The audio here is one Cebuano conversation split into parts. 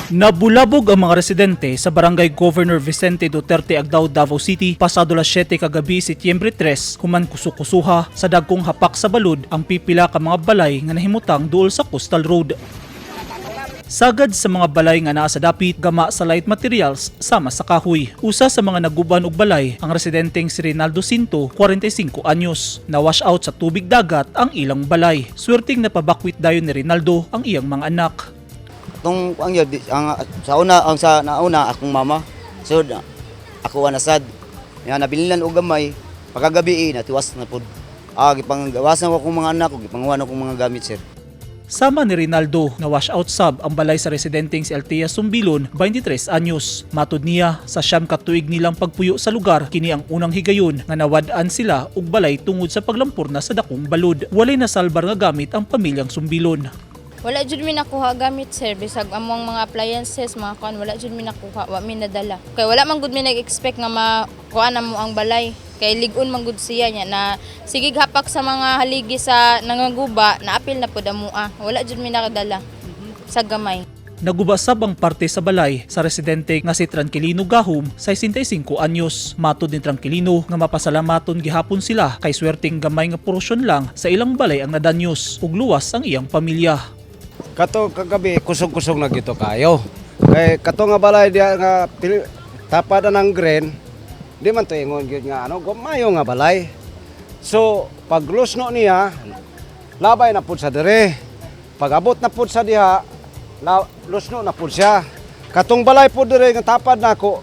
Nabulabog ang mga residente sa Barangay Governor Vicente Duterte, Agdao, Davao City pasado las 7 kagabi, Setyembre 3, human kusukusuha sa dagkong hapak sa balud ang pipila ka mga balay nga nahimutang duol sa Coastal Road. Sagad sa mga balay nga naa sa dapit, gama sa light materials sama sa kahoy. Usa sa mga naguban og balay ang residenteng si Rinaldo Cinto, 45 anyos. Na-wash out sa tubig dagat ang ilang balay. Swerteng napabakwit dayon ni Rinaldo ang iyang mga anak. Tong ang yun, ang sa una, ang sa nauna akong mama. So ako ana sad. Ya nabilinan og gamay, pagkagabi eh, natiwas na pud. Gipanggawasan ko akong mga anak ko, gipanguha akong mga gamit, sir. Sama ni Rinaldo, na wash out sab ang balay sa residenteng si Althea Sumbilon, 23 anyos. Matud niya, sa 9 ka tuig nilang pagpuyo sa lugar, kini ang unang higayon nga nawad-an sila og balay tungod sa paglampurna sa dakong balud. Walay nasalbar nga gamit ang pamilyang Sumbilon. Wala jud mi nakuha gamit, sir, bisag among mga appliances, mga kuan, wala jud mi nakuha, wa mi nadala. Kay wala man gud mi nag-expect nga makuha na mo ang balay. Kay lig-on man gud siya niya na sige hapak sa mga haligi sa nangaguba, naapil na pud amua. Wala jud mi nakadala sa gamay. Naguba sab ang parte sa balay sa residente nga si Tranquilino Gahum, 65 anyos. Matod ni Tranquilino nga mapasalamaton gihapon sila kay swerteng gamay nga porsyon lang sa ilang balay ang nadanyos ug luwas ang iyang pamilya. Kato kagabi kusog-kusog na gito kayo. Kay kato nga balay diya nga tapada ng green, di man to ingon gyud nga ano, mayo nga balay. So pag lusno niya, labay na pud sa dire. Pag abot na pud sa diha, lusno na pud siya. Katong balay pud dire nga tapad nako,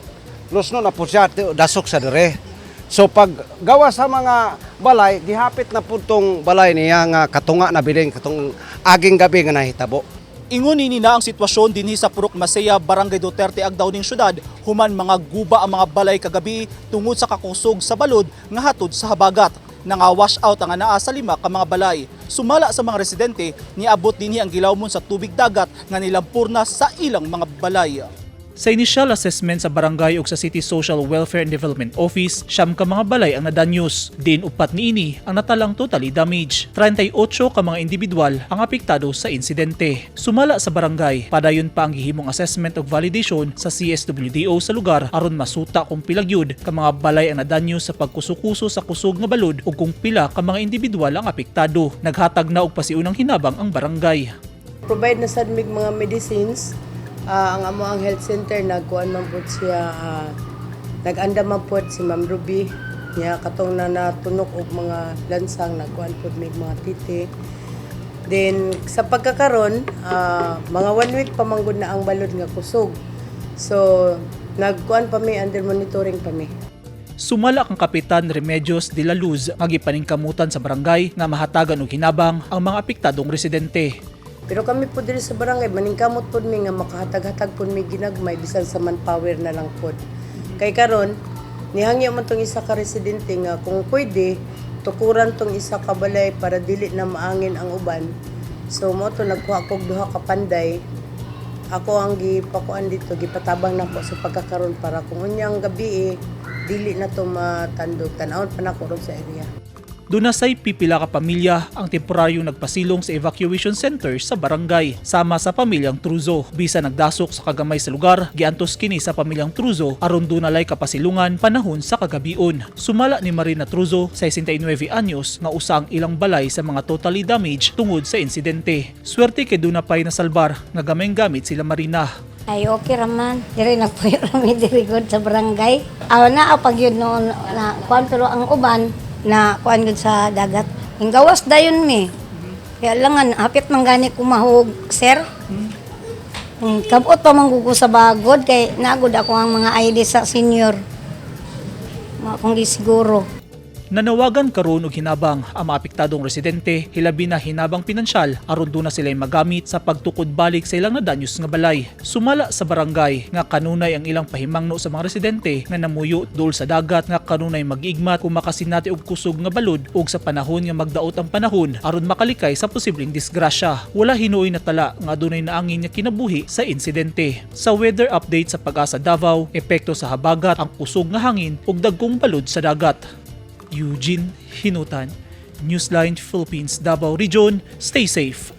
lusno na pud siya, dasok sa dire. So pag gawa sa mga balay, gihapit na pud tong balay niya nga katunga na bilin katong aging gabi nga nahitabo. Ingon nini na ang sitwasyon dinhi sa Purok Masaya, Barangay Duterte, Agdao ning syudad, human mga guba ang mga balay kagabi tungod sa kakusog sa balod nga hatod sa habagat. Nanga wash out ang anaa sa lima ka mga balay. Sumala sa mga residente, niabot dinhi ang gilawmon sa tubig dagat nga nilampurna sa ilang mga balay. Sa initial assessment sa barangay ug sa City Social Welfare and Development Office, 9 ka mga balay ang nadanyos. Din upat niini ang natalang totally damaged. 38 ka mga individual ang apektado sa insidente. Sumala sa barangay, padayon pa ang gihimong assessment ug validation sa CSWDO sa lugar aron masuta kung pila gyud ka mga balay ang nadanyo sa pagkusukuso sa kusog nga balod ug kung pila ka mga individual ang apektado. Naghatag na og pasiunang hinabang ang barangay. Provide na sad mig mga medicines. Ang amo ang health center nagkuan man pud siya, nag-anda man pud si Ma'am Ruby niya katong na natunok og mga lansang, nagkuan pud mig mga titi. Then sa pagkakaron, mga one week pa man gud na ang balod nga kusog. So nagkuan pa mi, under monitoring pa mi. Sumala kang Kapitan Remedios de la Luz nga gipaningkamutan sa barangay nga mahatagan og hinabang ang mga apektadong residente. Pero kami po diri sa barangay, maningkamot pod mi nga makahatag-hatag pod mi ginagmay bisan sa manpower na lang pod. Kay karon nihangyo man tong isa ka residente nga kung pwede tukuran tong isa ka balay para dili na maangin ang uban. So mo to nagkuha kog duha ka panday. Ako ang gipakuan dito, gipatabang nako sa pagkakaron para kung unyang gabi eh, dili na to matandog. Tan-awon pa nako ron sa area. Duna say pipila ka pamilya ang temporaryong nagpasilong sa evacuation center sa barangay sama sa pamilyang Truzo. Bisa nagdasok sa kagamay sa lugar, giantos kini sa pamilyang Truzo aron dunalay kapasilungan panahon sa kagabion. Sumala ni Marina Truzo, 69 anyos, nga usa ang ilang balay sa mga totally damaged tungod sa insidente. Swerte kay duna pay nasalbar nga gamay gamit sila Marina. Ay, okay raman. Diri na po rami diri gud sa barangay. Aw na pag yun noon na kuan, pero ang uban na kuan gud sa dagat. Ang gawas dayon mi. Kaya langan hapit man gani kumahog, sir. Kabot pa man gud ko sa bagod kay nagod ako ang mga ID sa senior. Mga akong gisiguro. Nanawagan karon og hinabang ang mga apektadong residente, hilabi na hinabang pinansyal aron duna sila'y magamit sa pagtukod balik sa ilang nadanyos nga balay. Sumala sa barangay nga kanunay ang ilang pahimangno sa mga residente nga namuyo duol sa dagat nga kanunay mag-igmat kung makasinati og kusog nga balud ug sa panahon nga magdaot ang panahon aron makalikay sa posibleng disgrasya. Wala hinuoy natala nga adunay naangin nga kinabuhi sa insidente. Sa weather update sa Pag-asa Davao, epekto sa habagat ang kusog nga hangin ug dagkong balud sa dagat. Eugene Hinutan, Newsline Philippines, Davao Region. Stay safe.